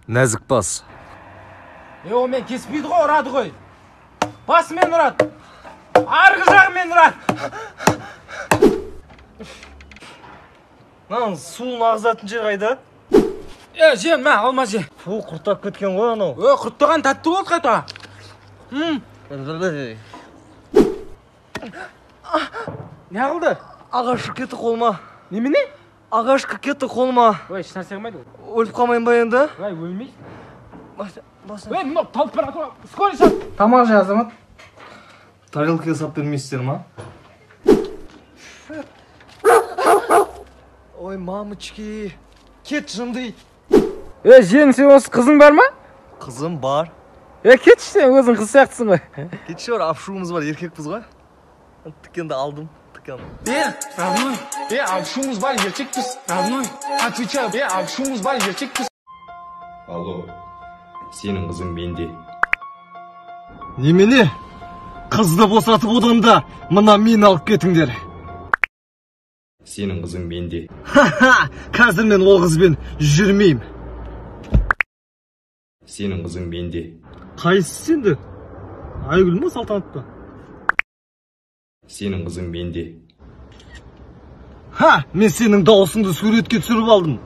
Нәзік бас. Е, ол мен кеспейді ғой, ұрады ғой. Басымен ұрады. Арғы жағымен ұрады. Мынаның суын ағызатын жер қайда? Е, же, мә, алма же. Фу, құрттап кеткен ғой анау. Е, құрттаған тәтті болды қайта. Не қылды? Ағаш кіріп кетті қолыма. Немене? Ағаш кіріп кетті қолыма. Ой, ешнәрсе қылмайды ол. Өліп қалмайын ба енді? Ой, өлмейсің. Ой, мынау талып бара жатыр. Скорый шақыр. Тамақ же, Азамат. Тарелкаға сап бермейсіздер ма? Ой, мамочки. Кет жынды. Е, жиен, сен осы қызың бар ма? Қызым бар. Е, кетші сен, өзің қыз сияқтысың ғой. Кетші бар, апшуымыз бар, еркекпіз ғой. Тікенді алдым, тікен. Е, родной, е, апшуымыз бар, еркекпіз, родной. Отвечаю, е, апшуымыз бар, еркекпіз. Алло, сенің қызың менде. Немене? Қызды босатып одан да мына мені алып кетіңдер. Сенің қызың менде. Ха-ха, қазір мен ол қызбен жүрмеймін. Сенің қызың менде. Қайсысы енді? Айгүл ма, Салтанат па? Сенің қызың менде. Ха, мен сенің дауысыңды суретке түсіріп алдым.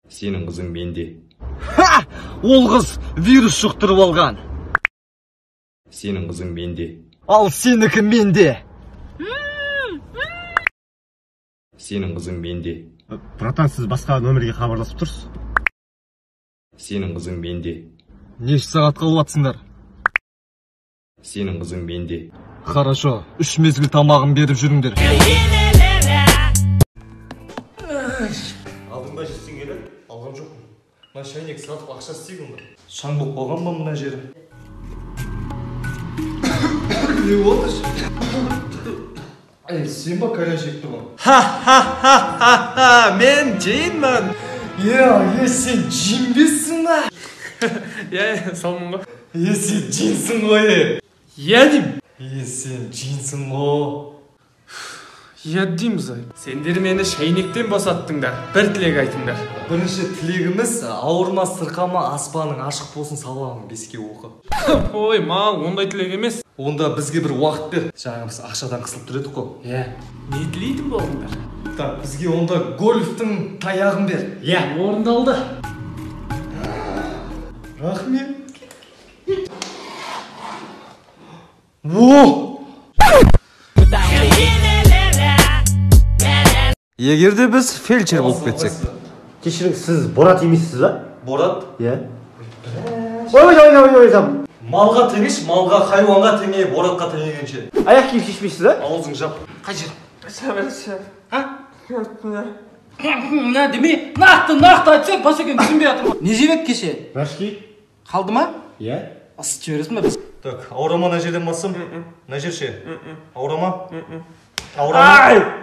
Сенің қызың менде. Ха, ол қыз вирус жұқтырып алған. Сенің қызың менде. Ал сенікі менде. Сенің қызың менде. Братан, сіз басқа нөмірге хабарласып тұрсыз. Сенің қызың менде. Неше сағат қалып атсыңдар? Сенің қызың менде. Хорошо, 3 мезгіл тамағын беріп жүріңдер. Алдың ба 100 теңгені? Алған жоқпын. Мына шайнек сатып ақша істейік онда. Шаң болып қалған ба мына жері? Не болды? Ей, сен ба кальян шегіп тұрған? Ха-ха-ха-ха-ха, мен джинмін. Е, сен джинбесің ба? Е, салмын ғой. Е, сен джинсің ғой, е. Е деймін. Е, сен джинсің ғой. Е деймін, зай. Сендер мені шайнектен босаттыңдар. Бір тілек айтыңдар. Бірінші тілегіміз, ауырма, сырқама, аспаның ашық болсын, сабағың 5-ке оқы. Ой, мал, ондай тілек емес. Онда бізге бір уақыт бер. Жаңа біз ақшадан қысылып тұр едік қой. Е, не тілейтін болдыңдар? Так, бізге онда гольфтің таяғын бер. Е, орындалды. Рахмет. О! Егер де біз фельдшер болып кетсек. Кешіріңіз, сіз Борат емессіз ба? Борат? Иә. Ой, ой, ой, ой, ой. Малға теңеш, малға, хайуанға теңе, Боратқа теңегенше. Аяқ киім шешпейсіз ба? Аузың жап. Қай жер? Мына демей, нақты айтсай, басекең түсінбей жатыр ғой. Не жеп еді кеше? Рашки. Қалды ма? Иә. Ысытып жібересің ба біз? Так, ауыра ма мына жерден бассам? Мына жер ше? Ауыра ма? Ауыра ма?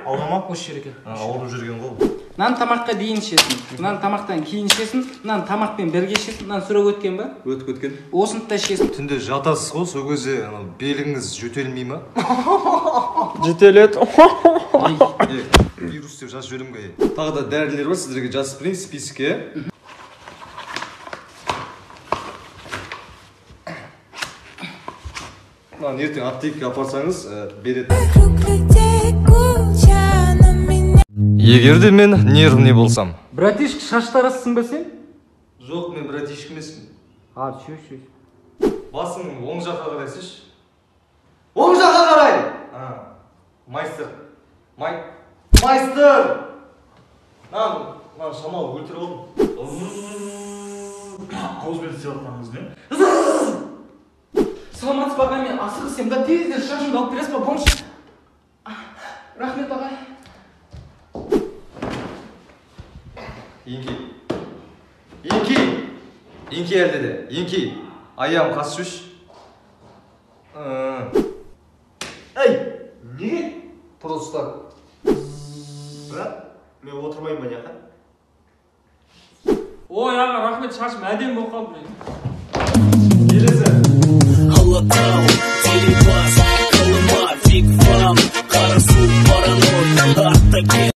Ауыра ма? Осы жер екен. Ауырып жүрген ғой. Мынаны тамаққа дейін ішесің, мынаны тамақтан кейін ішесің, мынаны тамақпен бірге ішесің, мынаны сұрап өткен ба? Өтіп кеткен. Осыны да ішесің. Түнде жатасыз ғой, сол кезде анау беліңіз жөтелмей ма? Жөтеледі. Вирус деп жазып жіберемін ғой. Тағы да дәрілер бар, сіздерге жазып берейін списокке. Мынаны ертең аптекаға апарсаңыз, береді. Егер де мен нервный болсам. Братишка, шаш таразсың ба сен? Жоқ, мен братишка емеспін. А, чё, чё. Басың оң жаққа қарай сеш. Оң жаққа қарай! Майстер. Майстер! Мынаны шамалы өлтіріп алдым. Ауызбен істеп жатқаныңыз не? Саламатсыз ба, ағай, мен асығыс едім да, тез-тез шашымды алып бересіз ба, болыңызшы. Рахмет, ағай. Еңкей. Еңкей. Еңкей әлде де. Еңкей. Аяғым қасып жүрші. Әй! Неге? Просто так. Брат, мен отырмаймын ба жаққа? Ой, аға, рахмет, шашым әдемі болып қалды. Келесі. Алатау, Телепас, Колыма, Биг Фам, Қарасу, Паранойя, Артаке.